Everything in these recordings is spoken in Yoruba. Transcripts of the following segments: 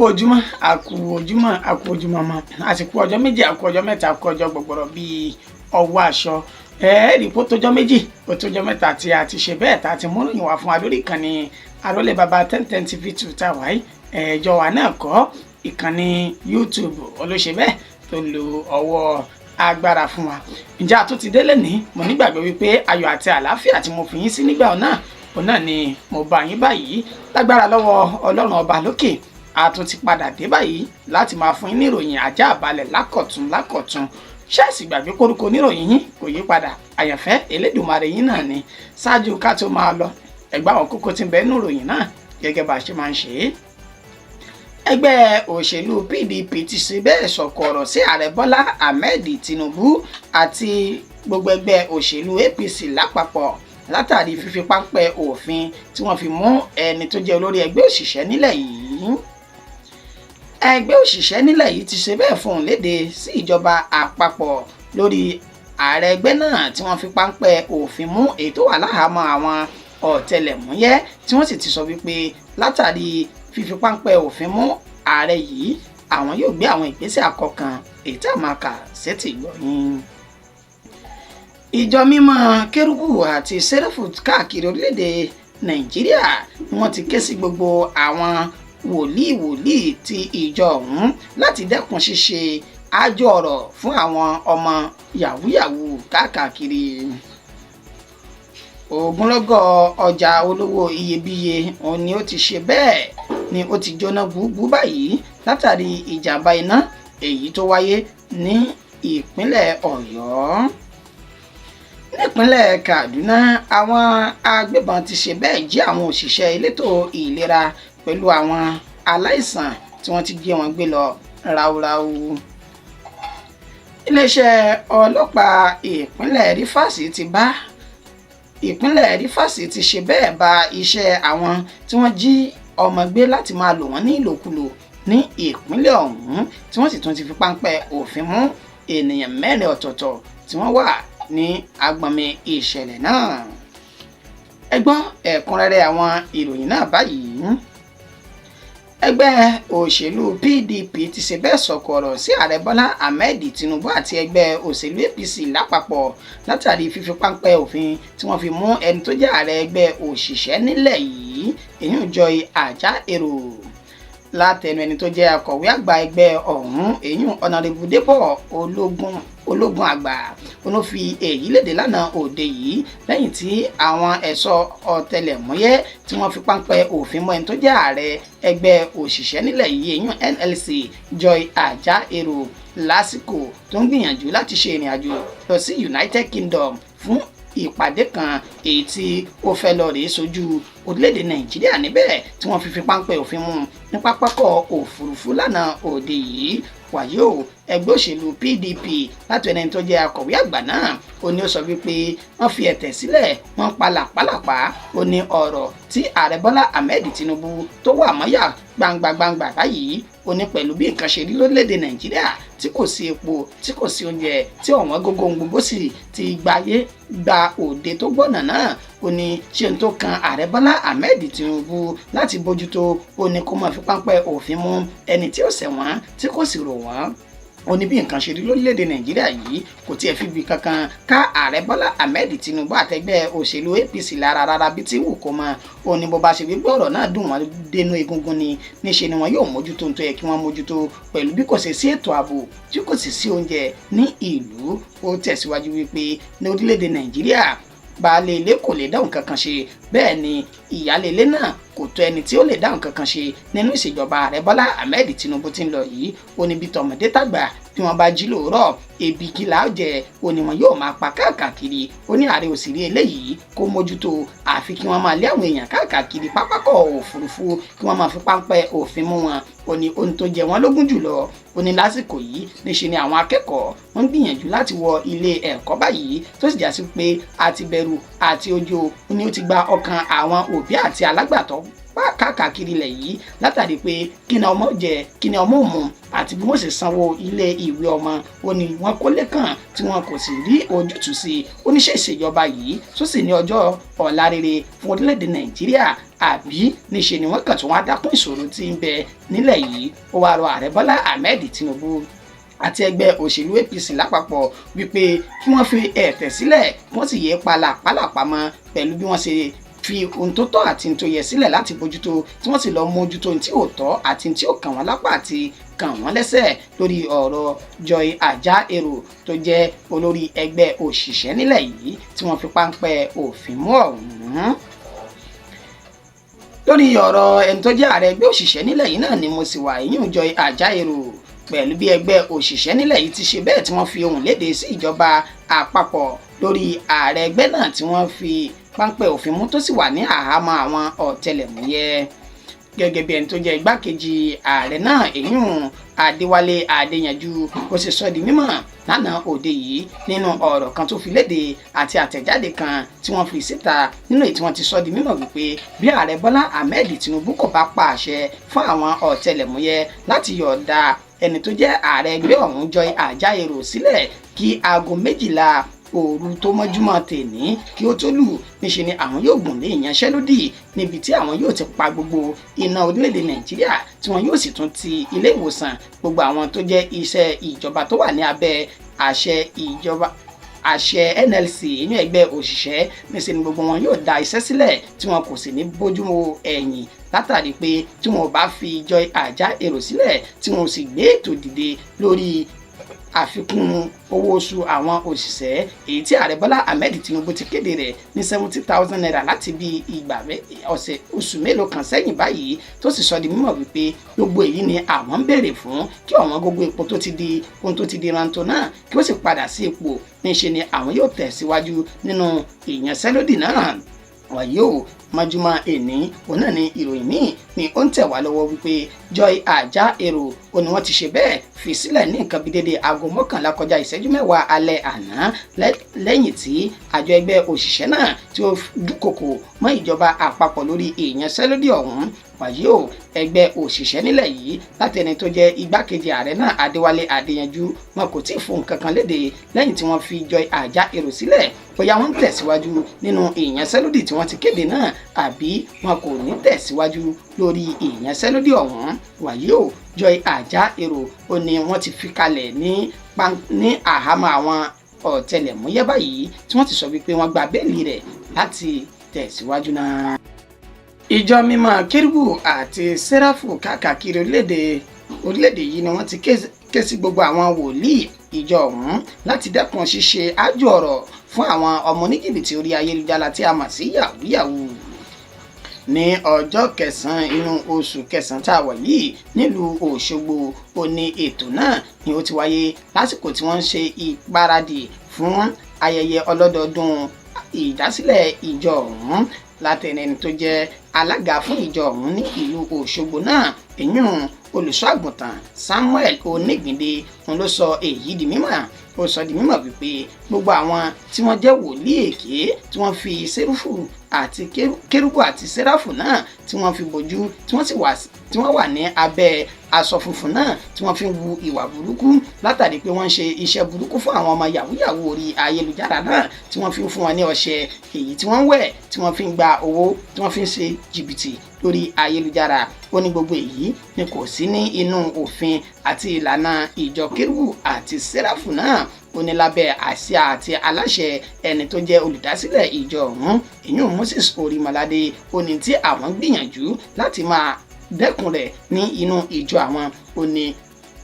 Ojúmọ́, àkú ojúmọ́, àkú ojúmọ́ mọ́, àsìkò ọjọ́ 2, àkú ọjọ́ 3, àkú ọjọ́ gbọ̀gbọ̀rọ̀ bíi ọwọ́ aṣọ. Ẹ̀ẹ́dì kó tójọ́ 2, ó tójọ́ 3 tí a ti ṣe bẹ́ẹ̀ tá a ti múròyìn wá fún wa lórí ìkànnì Arólé Baba 1010 TV 2 tá a wáyé. Ẹ̀ẹ́jọ wa náà kọ́ ìkànnì YouTube olóṣè bẹ́ẹ̀ tó ń lo ọwọ́ agbára fún wa. Ǹjẹ́ a tún ti délé ní? Mo nígbàgbọ́ wípé ayọ̀ àti àlàáfíà tí mo fi yín sí nígbà náà, òun náà ni mo bá yín báyìí. Lágbára lọ́wọ́ Ọlọ́run Ọba lókè, a tún ti padà dé báyìí láti máa fún yín ní ìròyìn ajá àbálẹ̀ lákọ̀tún lákọ̀tún. Ṣẹ́ẹ̀sì gbàgbé kórúkọ oníròyìn yín kò yí padà, Àyànfẹ́ Elédùmarè yín náà ni. Ṣáájú ká tó máa lọ, ẹgbẹ́ àwọn kókó tí ń bẹ nínú ìròyìn náà gẹ́gẹ́ bá a ṣe máa ń ṣe é. Ẹgbẹ́ òṣèlú PDP ti ṣe bẹ́ẹ̀ sọ̀kò ọ̀rọ̀ sí Ààrẹ Bọ́lá Ahmed Tinubu àti gbogbo ẹgbẹ́ òṣèlú APC lápapọ̀ látàrí fífi páńpẹ́ òfin tí wọ́n fi mú ẹni tó jẹ́ olórí ẹgbẹ́ òṣìṣẹ́ nílẹ̀ yìí. Ẹgbẹ́ òṣìṣẹ́ nílẹ̀ yìí ti ṣe bẹ́ẹ̀ fún un léde sí ìjọba àpapọ̀ lórí ààrẹ ẹgbẹ́ náà tí wọ́n fi páńpẹ́ òfin mú, èyí tó wà láhàámọ́ àwọn ọ̀tẹlẹ̀múyẹ́, tí wọ́n sì ti sọ wípé látàrí fífi páńpẹ́ òfin mú ààrẹ yìí, àwọn yóò gbé àwọn ìgbésẹ̀ àkọkàn èyí tá a máa kà sétí gbọ̀yìn. Ìjọ Mímọ́ Kérúbù àti Sẹ́ráfù káàkiri orílẹ̀-èdè Nàìjíríà ni wọ́n ti ké sí gbogbo àwọn wòlíì wòlíì ti ìjọ ọ̀hún láti dẹ́kun ṣíṣe àjọ ọ̀rọ̀ fún àwọn ọmọ yahoo káàkiri. Ogunlọ́gọ̀ ọjà olówó iyebíye òun ni ó ti ṣe bẹ́ẹ̀ ni ó ti jóná gbúgbú báyìí látàrí ìjàmbá iná èyí tó wáyé ní ìpínlẹ̀ Ọ̀yọ́. Nípínlẹ̀ Kaduna, àwọn agbébọn ti ṣe bẹ́ẹ̀ jí àwọn òṣìṣẹ́ elétò ìlera pẹ̀lú àwọn aláìsàn tí wọ́n ti gbé wọn gbé lọ ráúráú. Iléeṣẹ́ ọlọ́pàá ìpínlẹ̀ Rivers ti bá ìpínlẹ̀ Rivers ti ṣe bẹ́ẹ̀ ba iṣẹ́ àwọn tí wọ́n jí ọmọ gbé láti máa lò wọ́n ní ìlòkulò ní ìpínlẹ̀ ọ̀hún, tí wọ́n sì tún ti fi páńpẹ́ òfin mú ènìyàn 4 ọ̀tọ̀ọ̀tọ̀ tí wọ́n wà ní agbọ̀nmi ìṣẹ̀lẹ̀ náà. Ẹ gbọ́ ẹ̀kúnrẹ́rẹ́ àwọn ìròyìn náà báyìí. Ẹgbẹ́ òṣèlú PDP ti ṣe bẹ́ẹ̀ sọ̀kò ọ̀rọ̀ sí Ààrẹ Bọ́lá Ahmed Tinubu àti ẹgbẹ́ òṣèlú APC lápapọ̀ látàrí fífi páńpẹ́ òfin tí wọ́n fi mú ẹni tó jẹ́ ààrẹ ẹgbẹ́ òṣìṣẹ́ nílẹ̀ yìí, èyí Joy Ajaero. Látẹnu ẹni tó jẹ́ akọ̀wé àgbà ẹgbẹ́ ọ̀hún, èyí Ọ̀nàrẹ́bù Débọ̀ Ológun Àgbà, ó ló fi èyí léde lánàá òde yìí lẹ́yìn tí àwọn ẹ̀ṣọ́ ọ̀tẹlẹ̀múyẹ́ tí wọ́n fi páńpẹ́ òfin mọ́ ẹni tó jẹ́ ààrẹ ẹgbẹ́ òṣìṣẹ́ nílẹ̀ yìí, èyí NLC Joy Ajaero, lásìkò tó ń gbìyànjú láti ṣe ìrìn àjò lọ sí United Kingdom fún ìpàdé kan èyí tí ó fẹ́ lọ rèé sojú orílẹ̀-èdè Nàìjíríà níbẹ̀, tí wọ́n fi fi páńpẹ́ òfin mú ní pápákọ̀ òfurufú lánàá òde yìí. Wàyí o, ẹgbẹ́ òṣèlú PDP, láti ẹni tó jẹ́ akọ̀wé àgbà náà, ó ní ó sọ wípé wọ́n fi ẹ̀tẹ̀ sílẹ̀, wọ́n pa làpálàpá. Ó ní ọ̀rọ̀ tí Ààrẹ Bọ́lá Ahmed Tinubu tó wà mọ́yà gbangba gbangba báyìí, ó ní pẹ̀lú bí nǹkan ṣe rí lórílẹ̀‐èdè Nàìjíríà, tí kò sí epo, tí kò sí oúnjẹ, tí ọ̀wọ́n gógó gbogbo sì ti gbayé gba òde tó gbọ́nà náà, ó ní ṣé n tó kan Ààrẹ Bọ́lá Ahmed Tinubu láti bójútó, ó ní kó máa fi páńpẹ́ òfin mú ẹni tí ó ṣẹ̀ wọ́n tí kò sì rò wọ́n. Ó ní bí nǹkan ṣe rí lórílẹ̀‐èdè Nàìjíríà yìí kò tiẹ̀ fi ibi kankan ká Ààrẹ Bọ́lá Ahmed Tinubu àtẹgbẹ́ òṣèlú APC lára rárá bí tí wù kó mọ. Ó ní bó bá ṣe wípé ọ̀rọ̀ náà dùn wọ́n dénú egungun ni, níṣe ni wọn yóò mójútó tó yẹ kí wọ́n mójútó, pẹ̀lú bí kò ṣe sí ètò ààbò, tí kò sì sí oúnjẹ ní ìlú. Ó tẹ̀síwájú wípé ní orílẹ̀-èdè Nàìjíríà, baálé ilé kò lè dáhùn kankan ṣe, bẹ́ẹ̀ ni ìyáálé ilé náà kò tó ẹni tí ó lè dáhùn kankan ṣe nínú ìṣèjọba Ààrẹ Bọ́lá Ahmed Tinubu tí ń lọ yìí. Ó ní bí tọmọdé tàgbà bí wọ́n bá jí lóòrọ̀, ebi kí là á jẹ, ó ní wọn yóò máa pa káàkiri. Ó ní ààrẹ òsì rí eléyìí kó mójútó, àfi kí wọ́n máa lé àwọn èèyàn káàkiri pápákọ̀ òfurufú, kí wọ́n máa fi páńpẹ́ òfin mú wọn. Ó ní ohun tó jẹ wọ́n lógún jùlọ, ó ní lásìkò yìí, níṣe ni àwọn akẹ́kọ̀ọ́ wọ́n ń gbìyànjú láti wọ ilé ẹ̀kọ́ báyìí, tó sì já sí pé àti bẹ̀rù àti ojo ó ní ó ti gba ọkàn àwọn òbí àti alágbàtọ́ káàkiri ilẹ̀ yìí, látàrí pé kí ni ọmọ jẹ, kí ni ọmọ mu, àti bí wọ́n sì sanwó ilé ìwé ọmọ. Ó ní wọ́n kó lẹ́kàn tí wọn kò sì rí ojútùú sí i. Ó ní ṣe ìṣèjọba yìí tó sì ní ọjọ́ ọ̀la rere fún orílẹ̀-èdè Nàìjíríà? Àbí níṣe ni wọ́n kàn tún wá dákún ìṣòro tí ń bẹ nílẹ̀ yìí? Ó wáá rọ Ààrẹ Bọ́lá Ahmed Tinubu àti ẹgbẹ́ òṣèlú APC lápapọ̀ wípé kí wọ́n fi ẹ̀tẹ̀ sílẹ̀, kí wọ́n sì yéé palàpalàpá mọ́ pẹ̀lú bí wọ́n ṣe fi ohun tó tọ́ àti ohun tó yẹ sílẹ̀ láti bójútó, tí wọ́n sì lọ mójútó ohun tí ò tọ́ àti ohun tí ò kàn wọ́n lápá àti kàn wọ́n lẹ́sẹ̀ lórí ọ̀rọ̀ Joy Ajaero tó jẹ́ olórí ẹgbẹ́ òṣìṣẹ́ nílẹ̀ yìí tí wọ́n fi páńpẹ́ òfin mú ọ̀hún. Lórí ọ̀rọ̀ ẹni tó jẹ́ ààrẹ ẹgbẹ́ òṣìṣẹ́ nílẹ̀ yìí náà ni mo sì wà, ìyún Joy Ajaero, pẹ̀lú bí ẹgbẹ́ òṣìṣẹ́ nílẹ̀ yìí ti ṣe bẹ́ẹ̀ tí wọ́n fi ohùn léde sí ìjọba àpapọ̀ lórí ààrẹ ẹgbẹ́ náà tí wọ́n fi páńpẹ́ òfin mú tó sì wà ní àhámọ́ àwọn ọ̀tẹlẹ̀múyẹ́. Gẹ́gẹ́ bí ẹni tó jẹ́ igbákejì ààrẹ náà, èyún Adéwálé Adéyanjú, ó sì sọ di mímọ̀ lánàá òde yìí nínú ọ̀rọ̀ kan tó fi léde àti àtẹ̀jáde kan tí wọ́n fi síta, nínú èyí tí wọ́n ti sọ di mímọ̀ wípé bí Ààrẹ Bọ́lá Ahmed Tinubu kò bá pa àṣẹ fún àwọn ọ̀tẹlẹ̀múyẹ́ láti yọ̀ọ̀da ẹni tó jẹ́ ààrẹ ẹgbẹ́ ọ̀hún Joy Ajaero sílẹ̀ kí aago 12 òru tó mọ́júmọ́ tèní kí ó tó lù, níṣe ni àwọn yóò gùn lé ìyanṣẹ́lódì, níbi tí àwọn yóò ti pa gbogbo iná orílẹ̀-èdè Nàìjíríà, tí wọn yóò sì tún ti ilé ìwòsàn, gbogbo àwọn tó jẹ́ iṣẹ́ ìjọba tó wà ní abẹ́ àṣẹ ìjọba, àṣẹ NLC, inú ẹgbẹ́ òṣìṣẹ́, níṣe ni gbogbo wọn yóò dá iṣẹ́ sílẹ̀ tí wọn kò sì ní bójúmọ́ ẹ̀yìn, látàrí pé tí wọn ò bá fi Joy Ajaero sílẹ̀, tí wọn ò sì gbé ètò dìde lórí àfikún owó oṣù àwọn òṣìṣẹ́, èyí tí Ààrẹ Bọ́lá Ahmed Tinubu ti kéde rẹ̀ ní ₦70,000 láti bí ìgbà ọ̀sẹ̀ oṣù mélòó kan sẹ́yìn báyìí, tó sì sọ di mímọ̀ wípé gbogbo èyí ni àwọn ń béèrè fún, kí ọ̀wọ́n gógó epo tó ti di ohun tó ti di rántó náà kí ó sì padà sí ipò, níṣe ni àwọn yóò tẹ̀síwájú nínú ìyanṣẹ́lódì náà. Wàyí o, mọ́júmọ́ èní òun náà ni ìròyìn míì ni ó ń tẹ̀ wá lọ́wọ́ wípé Joy Ajaero ó ní wọ́n ti ṣe bẹ́ẹ̀ fi sílẹ̀ ní nǹkan bíi dédé aago 10:50 alẹ́ àná, lẹ́yìn tí àjọ ẹgbẹ́ òṣìṣẹ́ náà tí ó dúnkokò mọ́ ìjọba àpapọ̀ lórí ìyanṣẹ́lódì ọ̀hún. Wàyí o, ẹgbẹ́ òṣìṣẹ́ nílẹ̀ yìí, láti ẹni tó jẹ́ igbákejì ààrẹ náà, Adéwálé Adéyanjú, wọn kò tí ì fún nǹkan kan léde lẹ́yìn tí wọ́n fi Joy Ajaero sílẹ̀, bóyá wọ́n ń tẹ̀síwájú nínú ìyanṣẹ́lódì tí wọ́n ti kéde náà àbí wọn kò ní tẹ̀síwájú lórí ìyanṣẹ́lódì ọ̀hún. Wàyí o, Joy Ajaero ó ní wọ́n ti fi kalẹ̀ ní àhámọ́ àwọn ọ̀tẹlẹ̀múyẹ́ báyìí, tí wọ́n ti sọ wípé wọ́n gba béèlì rẹ̀ láti tẹ̀síwájú náà. Ìjọ mímọ́ Kérúbù àti Sẹ́ráfù káàkiri orílẹ̀-èdè yìí ni wọ́n ti ké sí gbogbo àwọn wòlíì ìjọ ọ̀hún láti dẹ́kun ṣíṣe ájò ọ̀rọ̀ fún àwọn ọmọ oníjìbìtì orí ayélujára tí a mọ̀ sí yahoo yahoo. Ní ọjọ́ kẹsàn-án inú oṣù kẹsàn-án tá a wà yìí, nílùú Òṣogbo, ó ní ètò náà ni ó ti wáyé lásìkò tí wọ́n ń ṣe ìgbáradì fún ayẹyẹ ọlọ́dọọdún ìdásílẹ̀ ìjọ ọ̀hún. Látẹni ẹni tó jẹ́ alága fún ìjọ ọ̀hún ní ìlú Òṣogbo náà, ìyún Olùṣọ́ Àgùntàn Samuel Onígbìndé, òun ló sọ èyí di mímọ̀. Ó sọ di mímọ̀ wípé gbogbo àwọn tí wọ́n jẹ́ wòlíì èké, tí wọ́n fi sẹ́rúfù àti kérúbù àti sẹ́ráfù náà tí wọ́n fi bojú, tí wọ́n sì wà, tí wọ́n wà ní abẹ́ aṣọ funfun náà, tí wọ́n fi ń wu ìwà burúkú, látàrí pé wọ́n ń ṣe iṣẹ́ burúkú fún àwọn ọmọ yahoo yahoo orí ayélujára náà, tí wọ́n fi ń fún wọn ní ọṣẹ èyí tí wọ́n ń wẹ̀, tí wọ́n fi ń gba owó, tí wọ́n fi ń ṣe jìbìtì lórí ayélujára. Ó ní gbogbo èyí ni kò sí ní inú òfin àti ìlànà ìjọ Kérúbù àti Sẹ́ráfù náà. Ó ní lábẹ́ àsíá àti aláṣẹ ẹni tó jẹ́ olùdásílẹ̀ ìjọ ọ̀hún, ìyún Moses Orímọládé, ó ní tí àwọn gbìyànjú láti máa dẹ́kun rẹ̀ ní inú ìjọ àwọn, ó ní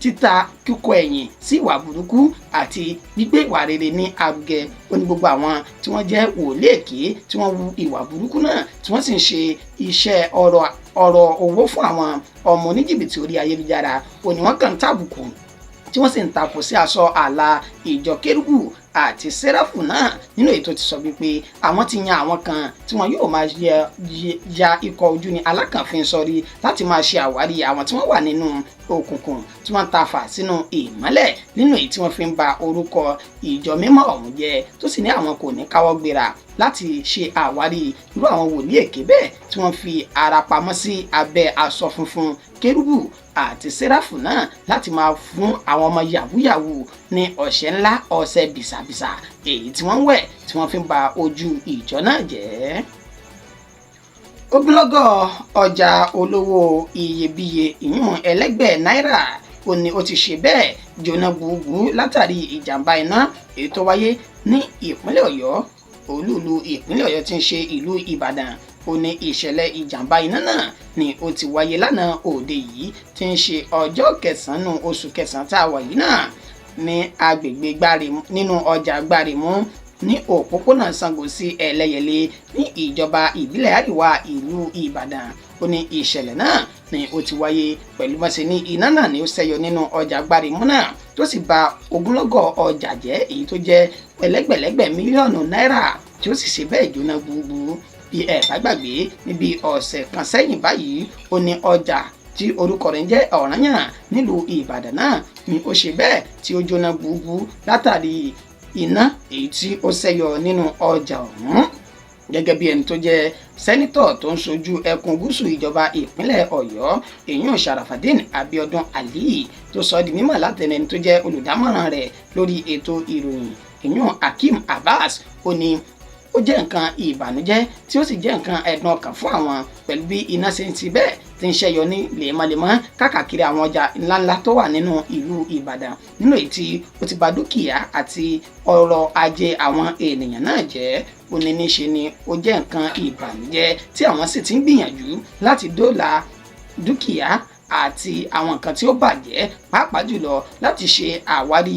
títa kíkọ ẹ̀yìn sí ìwà burúkú àti gbígbé ìwà rere ní arugẹ. Ó ní gbogbo àwọn tí wọ́n jẹ́ wòlíì èké, tí wọ́n wu ìwà burúkú náà, tí wọ́n sì ń ṣe iṣẹ́ ọ̀rọ̀ ọ̀rọ̀ owó fún àwọn ọmọ oníjìbìtì orí ayélujára, ó ní wọ́n kàn ń tàbùkù, tí wọ́n sì ń takò sí aṣọ àlà ìjọ Kérúbù àti Sẹ́ráfù náà. Nínú ètò ti sọ wípé àwọn ti yan àwọn kan tí wọn yóò máa ya ikọ̀ ojú ní alákànfin sọrí láti máa ṣe àwárí àwọn tí wọ́n wà nínú òkùnkùn, tí wọ́n ń ta fà sínú ìmọ́lẹ̀, nínú èyí tí wọ́n fi ń ba orúkọ ìjọ mímọ́ ọ̀hún jẹ́, tó sì ní àwọn kò ní káwọ́ gbéra láti ṣe àwárí irú àwọn wòlíì èké bẹ́ẹ̀ tí wọ́n fi ara pamọ́ sí abẹ́ aṣọ funfun Kérúbù àti Sẹ́ráfù náà láti máa fún àwọn ọmọ yahoo ní ọṣẹ ńlá, ọṣẹ bìsàbìsà èyí tí wọ́n ń wẹ̀, tí wọ́n fi ń ba ojú ìjọ náà jẹ́. Ogunlọ́gọ̀ ọjà olówó iyebíye ìyún ẹlẹ́gbẹ̀ẹ́ náírà ó ní ó ti ṣe bẹ́ẹ̀ jóná gbùgbù látàrí ìjàmbá iná èyí tó wáyé ní ìpínlẹ̀ Ọ̀yọ́. Olúùlú ìpínlẹ̀ Ọ̀yọ́ tí ń ṣe ìlú Ìbàdàn, ó ní ìṣẹ̀lẹ̀ ìjàmbá iná náà ni ó ti wáyé lánàá òde yìí tí ń ṣe ọjọ́ kẹsàn-án oṣù kẹsàn-án tá a wà yìí náà ní agbègbè Gbáremú nínú ọjà Gbáremú ní òpópónà Ṣàngó sí Ẹlẹ́yẹlé ní ìjọba ìbílẹ̀ àríwá ìlú Ìbàdàn. Ó ní ìṣẹ̀lẹ̀ náà ni ó ti wáyé pẹ̀lú bọ́sẹ̀ ní iná náà ni ó ṣẹ́yọ nínú ọjà Gbáremú náà tó sì bà ogunlọ́gọ̀ ọjà jẹ́ èyí tó jẹ́ ẹlẹ́gbẹ̀lẹ́gbẹ̀ mílíọ̀nù náírà tí ó sì ṣe bẹ́ẹ̀ jóná gbúgbú. Bí ẹ bá gbàgbé, níbi ọ̀sẹ̀ kan sẹ́yìn báyìí, ó ní ọjà tí orúkọ rẹ̀ ń jẹ́ Ọ̀rànyàn nílùú Ìbàdàn náà ni ó ṣe bẹ́ẹ̀ tí ó jóná gbúgbú látàrí iná èyí tí ó ṣẹ́yọ nínú ọjà ọ̀hún. Gẹ́gẹ́ bí ẹni tó jẹ́ sẹ́nítọ̀ tó ń ṣojú ẹkùn gúúsù ìjọba ìpínlẹ̀ Ọ̀yọ́, èyún Sharafadin Abiodun Ali, tó sọ di mímọ̀ látẹnu ẹni tó jẹ́ olùdámọ̀ràn rẹ̀ lórí ètò ìròyìn, èyún Hakeem Abbas, ó ní ó jẹ́ nǹkan ìbànújẹ́ tí ó sì jẹ́ nǹkan ẹ̀dùn ọkàn fún àwọn pẹ̀lú bí iná ṣe ń ti bẹ́ẹ̀ tí ń ṣẹ́yọ ní lemọ́lemọ́ káàkiri àwọn ọjà ńláńlá tó wà nínú ìlú Ìbàdàn, nínú èyí tí ó ti bà dúkìá àti ọrọ̀ ajé àwọn ènìyàn náà jẹ́. Ó ní níṣe ni ó jẹ́ nǹkan ìbànújẹ́ tí àwọn sì ti ń gbìyànjú láti dóòlà dúkìá àti àwọn nǹkan tí ó bàjẹ́, pàápàá jùlọ láti ṣe àwárí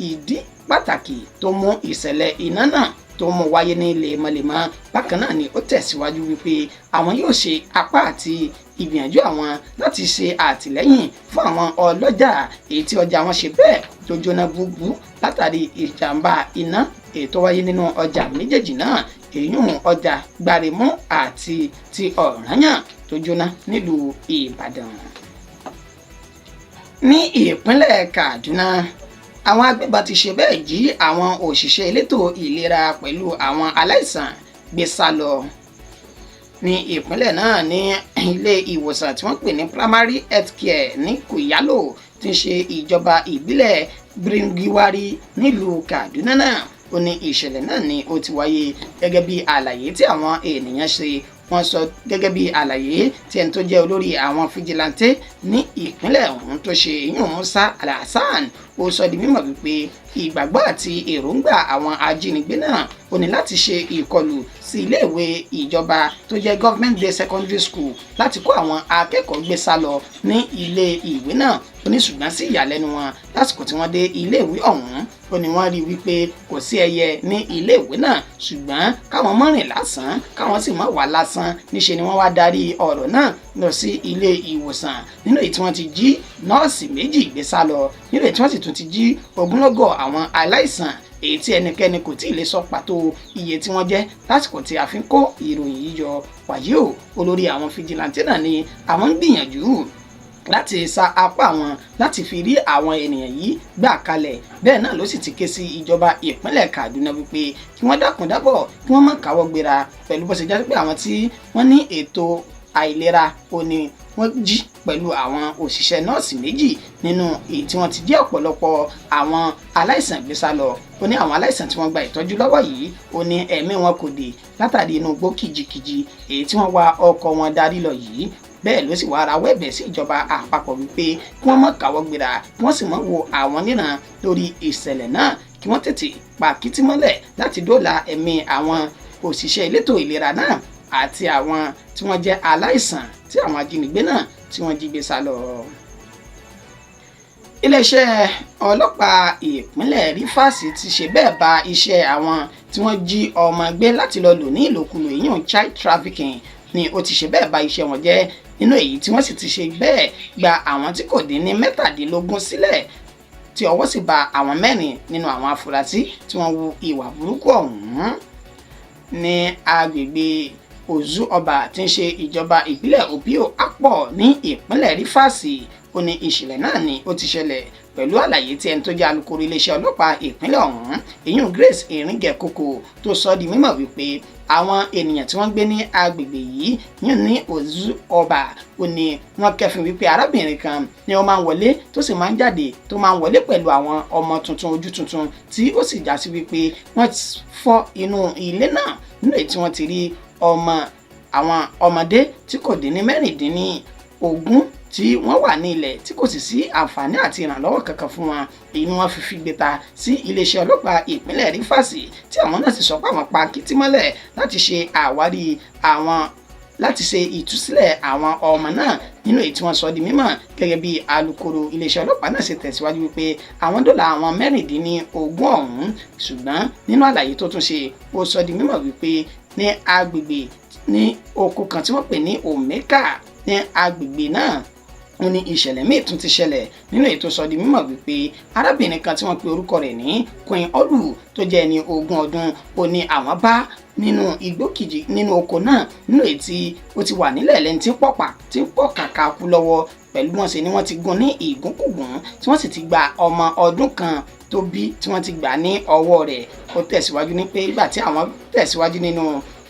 ìdí pàtàkì tó mú ìṣẹ̀lẹ̀ iná náà tó mú wáyé ní lemọ́lemọ́. Bákan náà ni ó tẹ̀síwájú wípé àwọn yóò ṣe apá àti ìgbìyànjú àwọn láti ṣe àtìlẹ́yìn fún àwọn ọlọ́jà èyí tí ọjà wọn ṣe bẹ́ẹ̀ tó jóná gbúgbú látàrí ìjàmbá iná èyí tó wáyé nínú ọjà méjèèjì náà, èyún ọjà Gbáremú àti ti Ọ̀rànyàn tó jóná nílùú Ìbàdàn. Ní ìpínlẹ̀ Kaduna, àwọn agbébọn ti ṣe bẹ́ẹ̀ jí àwọn òṣìṣẹ́ elétò ìlera pẹ̀lú àwọn aláìsàn gbé sá lọ ní ìpínlẹ̀ náà, ní ilé ìwòsàn tí wọ́n pè ní Primary Health Care ní Kuyalo tí ń ṣe ìjọba ìbílẹ̀ Birnin-Gwari nílùú Kaduna náà. Ó ní ìṣẹ̀lẹ̀ náà ni ó ti wáyé gẹ́gẹ́ bí àlàyé tí àwọn ènìyàn ṣe. Wọ́n sọ gẹ́gẹ́ bí àlàyé tí ẹni tó jẹ́ olórí àwọn fìjìláńtẹ́ ní ìpínlẹ̀ ọ̀hún tó ṣe, ìyún Musa Alhassan, ó sọ di mímọ̀ wípé ìgbàgbọ́ àti èròǹgbà àwọn ajínigbé náà ó ní láti ṣe ìkọlù sí iléèwé ìjọba tó jẹ́ Government Day Secondary School láti kó àwọn akẹ́kọ̀ọ́ gbé sá lọ ní ilé ìwé náà. Ó ní ṣùgbọ́n sí ìyàlẹ́nu wọn, lásìkò tí wọ́n dé iléèwé ọ̀hún, ó ní wọ́n rí wípé kò sí ẹyẹ ní iléèwé náà, ṣùgbọ́n káwọn má rìn lásán, káwọn sì má wà lásán, níṣe ni wọ́n wá darí ọ̀rọ̀ náà lọ sí ilé ìwòsàn nínú èyí tí wọ́n ti jí nọ́ọ̀sì méjì gbé sá lọ, nínú èyí tí wọ́n sì tún ti jí ogunlọ́gọ̀ àwọn aláìsàn èyí tí ẹnikẹ́ni kò tí ì lè sọ pàtó iye tí wọ́n jẹ́ lásìkò tí a fi ń kó ìròyìn yìí jọ. Wàyí o, olórí àwọn fìjìláńtì náà ni àwọn ń gbìyànjú láti sa apá wọn láti fi rí àwọn ènìyàn yìí gbà kalẹ̀. Bẹ́ẹ̀ náà ló sì ti ké sí ìjọba ìpínlẹ̀ Kaduna wípé kí wọ́n dákun dábọ̀, kí wọ́n má káwọ́ gbéra pẹ̀lú bó ṣe jẹ́ pé àwọn tí wọ́n ní ètò àìlera ò ní wọ́n jí pẹ̀lú àwọn òṣìṣẹ́ nọ́ọ̀sì méjì nínú èyí tí wọ́n ti jí ọ̀pọ̀lọpọ̀ àwọn aláìsàn gbé sá lọ. Ó ní àwọn aláìsàn tí wọ́n gba ìtọ́jú lọ́wọ́ yìí, ó ní ẹ̀mí wọn kò dé látàrí inú igbó kìjikìji èyí tí wọ́n wa ọkọ̀ wọn darí lọ yìí. Bẹ́ẹ̀ ló sì wá rawọ́ ẹ̀bẹ̀ sí ìjọba àpapọ̀ wípé kí wọ́n má káwọ́ gbéra, kí wọ́n sì má wo àwọn níran lórí ìṣẹ̀lẹ̀ náà, kí wọ́n tètè pa kítí mọ́lẹ̀ láti dóòlà ẹ̀mí àwọn òṣìṣẹ́ elétò ìlera náà àti àwọn tí wọ́n jẹ́ aláìsàn tí àwọn ajínigbé náà tí wọ́n jí gbé sá lọ. Iléeṣẹ́ ọlọ́pàá ìpínlẹ̀ Rivers ti ṣe bẹ́ẹ̀ bà iṣẹ́ àwọn tí wọ́n jí ọmọ gbé láti lọ lò ní ìlòkulò, ìyún child trafficking, ni ó ti ṣe bẹ́ẹ̀ bà iṣẹ́ wọn jẹ́, nínú èyí tí wọ́n sì ti ṣe bẹ́ẹ̀ gba àwọn tí kò dín ní 17 sílẹ̀, tí ọwọ́ sì ba àwọn 4 nínú àwọn afurasí tí wọ́n hu ìwà burúkú ọ̀hún ní agbègbè Ozu Ọba tí ń ṣe ìjọba ìbílẹ̀ Obio Akpor ní ìpínlẹ̀ Rivers. Ó ní ìṣẹ̀lẹ̀ náà ni ó ti ṣẹlẹ̀ pẹ̀lú àlàyé tí ẹni tó jẹ́ alukoro iléeṣẹ́ ọlọ́pàá ìpínlẹ̀ ọ̀hún, ìyún Grace Iringe-Koko, tó sọ di mímọ̀ wípé àwọn ènìyàn tí wọ́n gbé ní agbègbè yìí yìí ní Ozu Ọba, ó ní wọ́n kẹ́fìn wípé arábìnrin kan ni ó máa ń wọlé tó sì máa ń jáde, tó máa ń wọlé pẹ̀lú àwọn ọmọ tuntun ojú tuntun, tí ó sì já sí wípé wọ́n fọ́ inú ilé náà, nínú èyí tí wọ́n ti rí ọmọ Àwọn ọmọdé tí kò dín ní 16 tí wọ́n wà ní ilẹ̀ tí kò sì sí àǹfààní àti ìrànlọ́wọ́ kankan fún wọn. Èyí ni wọ́n fi figbe ta sí iléeṣẹ́ ọlọ́pàá ìpínlẹ̀ Rivers, tí àwọn náà sì sọ pé àwọn pa kìtì mọ́lẹ̀ láti ṣe àwárí àwọn, láti ṣe ìtúsílẹ̀ àwọn ọmọ náà, nínú èyí tí wọ́n sọ di mímọ̀. Gẹ́gẹ́ bí alukoro iléeṣẹ́ ọlọ́pàá náà ṣe tẹ̀síwájú wípé àwọn dóòlà àwọn 16 ọ̀hún, ṣùgbọ́n nínú àlàyé tó tún ṣe, ó sọ di mímọ̀ wípé ní agbègbè ní oko kan tí wọ́n pè ní Omeka ní agbègbè náà, ó ní ìṣẹ̀lẹ̀ míì tún ti ṣẹlẹ̀, nínú ètò sọ di mímọ̀ wípé arábìnrin kan tí wọ́n pe orúkọ rẹ̀ ní Queen Olu, tó jẹ́ ẹni 20 ọdún, ó ní àwọn bá nínú igbó kìjì nínú oko náà, nínú èyí tí ó ti wà nílẹ̀ lẹ́ni tí ń pọ̀pà tí ń pọ̀ kàkà kú lọ́wọ́ pẹ̀lú wọn ṣe ni wọ́n ti gún ní ìgúnkùgún, tí wọ́n sì ti gba ọmọ ọdún kan tó bí, tí wọ́n ti gbà ní ọwọ́ rẹ̀. Ó tẹ̀síwájú ní pé ìgbà tí àwọn tẹ̀síwájú nínú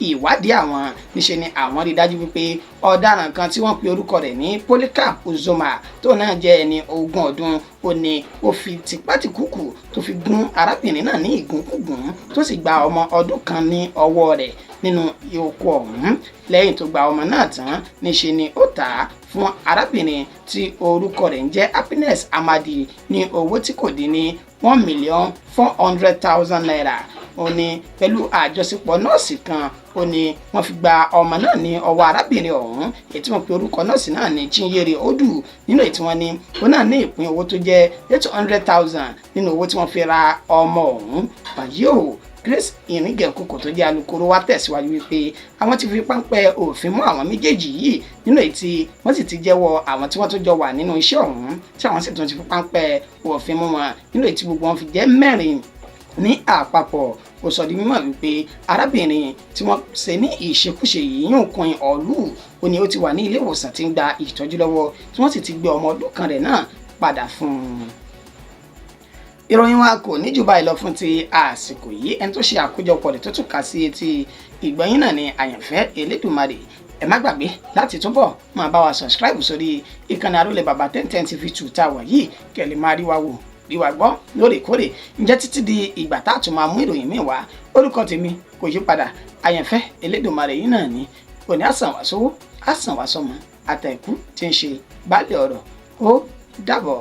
ìwádìí àwọn, níṣe ni àwọn rí dájú wípé ọ̀daràn kan tí wọ́n pe orúkọ rẹ̀ ní Polycarp Uzoma, tó náà jẹ́ ẹni 20 ọdún, ó ní ó fi tipátìkúkù tó fi gún arábìnrin náà ní ìgúnkùgún, tó sì gba ọmọ ọdún kan ní ọwọ́ rẹ̀ nínú oko ọ̀hún. Lẹ́yìn tó gba ọmọ náà tán, níṣe ni ó tà á fún arábìnrin tí orúkọ rẹ̀ ń jẹ́ Happiness Amadi ní owó tí kò dín ní 1,400,000 naira. Ó ní pẹ̀lú àjọṣepọ̀ nọ́ọ̀sì kan, ó ní wọ́n fi gba ọmọ náà ní ọwọ́ arábìnrin ọ̀hún, èyí tí wọ́n pe orúkọ nọ́ọ̀sì náà ní Chinyere Odu, nínú èyí tí wọ́n ní ó náà ní ìpín owó tó jẹ́ 800,000 nínú owó tí wọ́n fi ra ọmọ ọ̀hún. Báyìí o, Grace Iringekoko tó jẹ́ alukoro wa tẹ̀síwájú wípé àwọn ti fi páńpẹ́ òfin mú àwọn méjèèjì yìí, nínú èyí tí wọ́n sì ti jẹ́wọ́ àwọn tí wọ́n tó jọ wà nínú iṣẹ́ ọ̀hún, tí àwọn sì tún ti fi páńpẹ́ òfin mú wọn, nínú èyí tí gbogbo wọn fi jẹ́ 4 ní àpapọ̀. Ó sọ di mímọ̀ wípé arábìnrin tí wọ́n ṣe ní ìṣekúṣe yìí yóò kan ọ̀lú, ó ní ó ti wà ní ilé ìwòsàn tí ń gba ìtọ́jú lọ́wọ́, tí wọ́n sì ti gbé ọmọ ọdún kan rẹ̀ náà padà fún un. Ìròyìn wa kò ní jù báyìí lọ fún ti àsìkò yìí. Ẹni tó ṣe àkójọpọ̀ rẹ̀ tó tún kà sí etí ìgbọ̀nyín náà ni Àyànfẹ́ Elédùmarè. Ẹ má gbàgbé láti túbọ̀ máa bá wa subscribe sórí ìkànnì Àrólé Bàbá 1010 TV 2 tá a wà yìí, kẹ́ lè máa rí wa wò, rí wa gbọ́ lóòrèkóòrè. Ǹjẹ́ títí di ìgbà tá a tún máa mú ìròyìn míì wá, orúkọ tèmi kò yí padà, Àyànfẹ́ Elédùmarè yìí náà ni. Kò ní àsàn wá sówó, àsàn wá sọmọ, àtẹ̀kù tí ń ṣe baálé ọ̀rọ̀. Ó dàbọ̀.